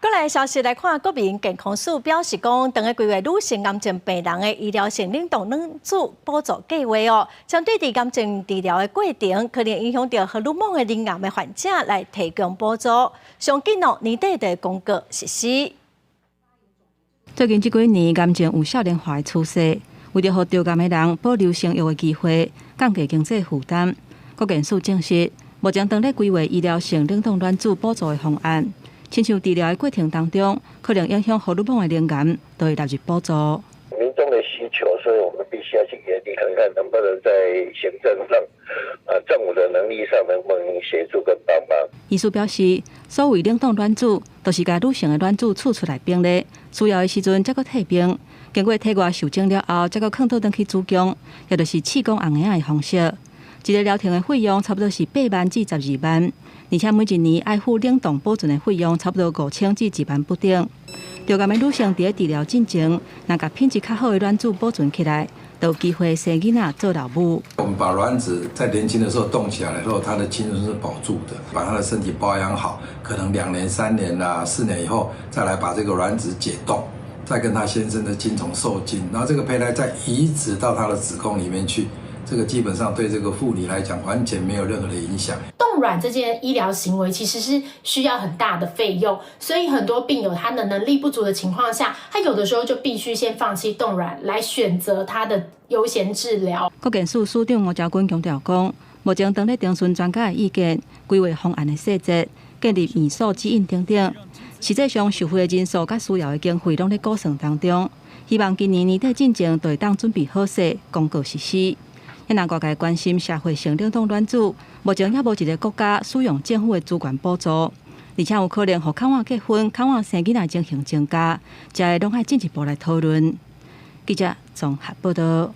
閣來消息來看，國民健康署表示講，當咧規劃女性癌症病人的醫療性冷凍卵子補助計劃哦，針對佇癌症治療的過程，可能影響著荷爾蒙的乳癌的患者來提供補助。上緊哦，年底就會公告實施。最近這幾年，癌症有少年化的趨勢，為著予著癌的人保留生育的機會，降低經濟負擔，國健署證實，目前當咧規劃醫療性冷凍卵子補助的方案。親像治療的過程當中，可能影響荷爾蒙的乳癌，都會納入補助。民眾的需求，所以我們必須要去研究，看看能不能在行政上、政府的能力上，能不能協助跟幫忙。醫師表示，所謂冷凍卵子，就是共女性的卵子取出來冰咧，需要的時陣才閣退冰，經過體外受精了後，才閣囥倒轉去子宮，也就是試管嬰兒的方式。一個療程的費用差不多是8萬至12萬，而且每一年愛付冷凍保存的費用差不多5000至1萬不等。著癌的女性佇咧治療進前，若共品質較好的卵子保存起來，就有機會生囡仔做老母。我們把卵子在年輕的時候凍起來的時候，她的青春是保住的，把她的身體保養好，可能2年、3年啦、4年以後，再來把這個卵子解凍，再跟她先生的精蟲受精，然後這個胚胎再移植到她的子宮裡面去。這個基本上對這個婦女來講完全沒有任何的影響。凍卵這件醫療行為其實是需要很大的費用，所以很多病友他的能力不足的情況下，他有的時候就必須先放棄凍卵，來選擇他的優先治療。國健署署長吳昭君強調講，目前當咧徵詢專家的意見，規劃方案的細節，建立院所指引等等。實際上，受惠的人數佮需要的經費攏咧估算當中，希望今年年底進前就會當準備好勢，公告實施。遐若外界關心社會性冷凍卵子，目前猶無一个國家使用政府的資源補助，而且有可能予較晚結婚、較晚生囡仔情形增加，這個攏愛進一步來討論。記者綜合報道。